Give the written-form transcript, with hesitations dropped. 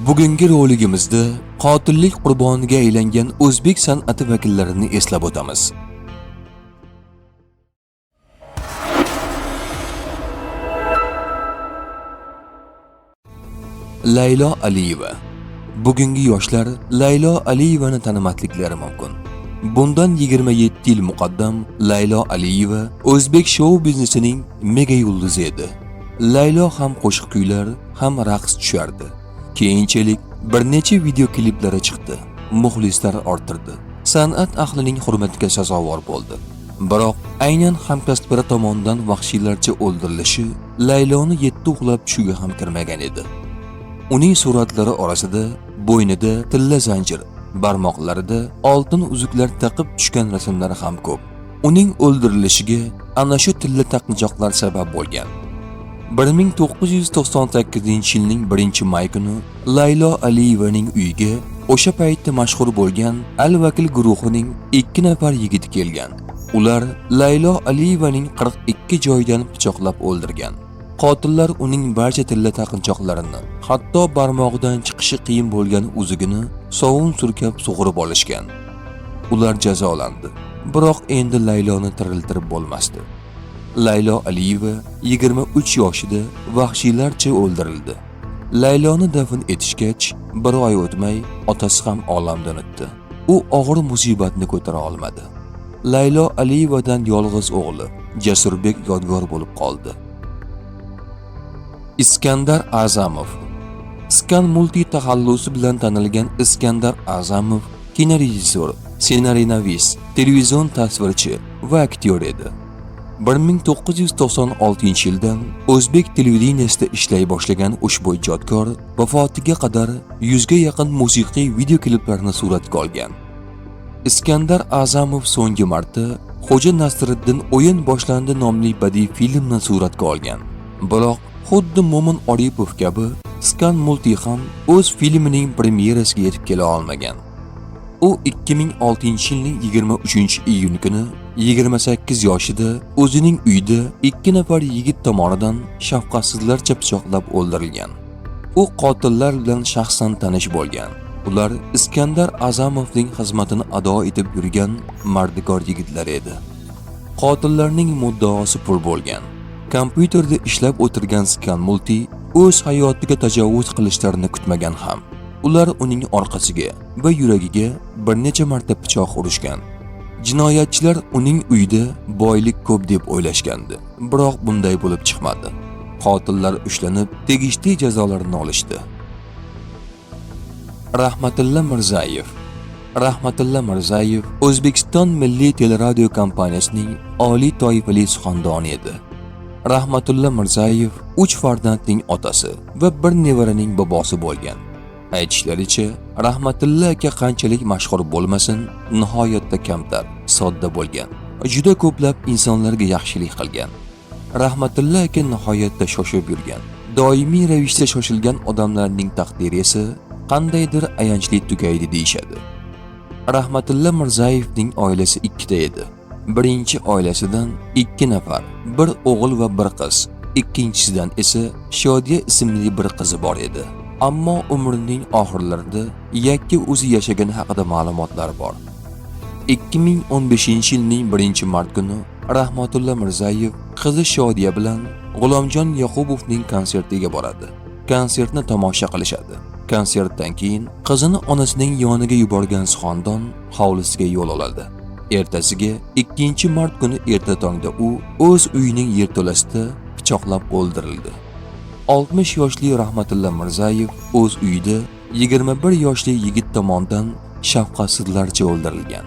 Bugungi roligimizda qotillik qurboniga aylangan o'zbek san'ati vakillarini eslab o'tamiz. Laylo Aliyeva. Bugungi yoshlar Laylo Aliyevani tanimasliklari mumkin. Bundan 27 yil muqaddam Laylo Aliyeva o'zbek shou biznesining mega yulduzi edi. Laylo ham qo'shiq kuylar, ham raqs tushardi. Keyinchalik bir necha video kliplari chiqdi. Muxlislar orttirdi. San'at ahlining hurmatiga sazovor bo'ldi. Biroq aynan hamkasblari tomonidan vahshiylarcha o'ldirilishi Layloni yetti uxlab tushiga ham kirmagan edi. Uning suratlari orasida bo'ynida tilla zanjir, barmoqlarida oltin uzuklar taqib tushgan rasmlari ham ko'p. Uning o'ldirilishiga ana shu tilla taqinchoqlar sabab bo'lgan. 1998-yilning 1-may kuni Laylo Aliyevaning uyiga o'sha paytda mashhur bo'lgan Al-Vakil guruhining 2 nafar yigiti kelgan. Ular Laylo Aliyevaning 42 joyidan pichoqlab o'ldirgan. Qotillar uning barcha tilla taqinchoqlarini, hatto barmog'idan chiqishi qiyin bo'lgan uzugini sovun surkab sug'urib olishgan. Ular jazolandi. Biroq endi Layloni tiriltirib bo'lmasdi. Laylo Aliyeva 23 yoshida vahshiylarcha o'ldirildi. Layloni dafn etishgach, bir oy o'tmay otasi ham olamdan o'tdi. U og'ir musibatni ko'tara olmadi. Laylo Aliyevadan yolg'iz o'g'li Jasurbek yodgor bo'lib qoldi. Iskandar Azamov. Iskan Multi taxallusi bilan tanilgan Iskandar Azamov kinorejissyor, ssenariynavis, televizion tasvirchi va aktyor edi. 1996-yildan o'zbek televideniyasida ishlay boshlagan ushbu ijodkor vafotiga qadar 100 ga yaqin musiqiy videokliplarni suratga olgan. Iskandar Azamov so'nggi marta Xo'ja Nasriddin o'yin boshlandi nomli badiiy filmni suratga olgan. Biroq xuddi Mo'min Oripov kabi Skan Multi ham o'z filmining premyerasiga yetib kela olmagan. U 2006-yilning 23-iyun kuni 28 yoshida o'zining uyida 2 nafar yigit tomonidan shafqatsizlarcha pichoqlab o'ldirilgan. U qotillar bilan shaxsan tanish bo'lgan. Ular Iskandar Azamovning xizmatini ado etib yurgan mardikor yigitlar edi. Qotillarning muddaosi pul bo'lgan. Kompyuterda ishlab o'tirgan Skan Multi o'z hayotiga tajovuz qilishlarini kutmagan ham. Ular uning orqasiga va yuragiga bir necha marta pichoq urishgan. Jinoyatchilar uning uyida boylik ko'p deb o'ylashgandi. Biroq bunday bo'lib chiqmadi. Qotillar ushlanib, tegishli jazolarni olishdi. Rahmatilla Mirzayev. Rahmatilla Mirzayev O'zbekiston Milliy teleradio kompaniyasining oliy toifali suxandoni edi. Rahmatilla Mirzayev 3 farzandning otasi va bir nevaraning bobosi bo'lgan. Aytishlaricha, Rahmatilla aka qanchalik mashhur bo'lmasin, nihoyatda kamtar, sodda bo'lgan. Juda ko'plab insonlarga yaxshilik qilgan. Rahmatilla aka nihoyatda shoshib yurgan. Doimiy ravishda shoshilgan odamlarning taqdiri esa qandaydir ayanchli tugaydi deyishadi. Rahmatilla Mirzayevning oilasi ikkita edi. Birinchi oilasidan 2 nafar, bir o'g'il va bir qiz. Ikkinchisidan esa Shodiya ismli bir qizi bor edi. Ammo umrining oxirlarida yakka o'zi yashagani haqida ma'lumotlar bor. 2015-yilning 1-mart kuni Rahmatullo Mirzayev qizi Shodiya bilan G'ulomjon Yoqubovning konsertiga boradi. Konsertni tomosha qilishadi. Konsertdan keyin qizini onasining yoniga yuborgan suxandon hovlisiga yo'l oladi. Ertasiga 2-mart kuni erta tongda u o'z uyining yerto'lasida pichoqlab o'ldirildi. 60 yoshli Rahmatilla Mirzayev o'z uyida 21 yoshli yigit tomonidan shafqatsizlarcha o'ldirilgan.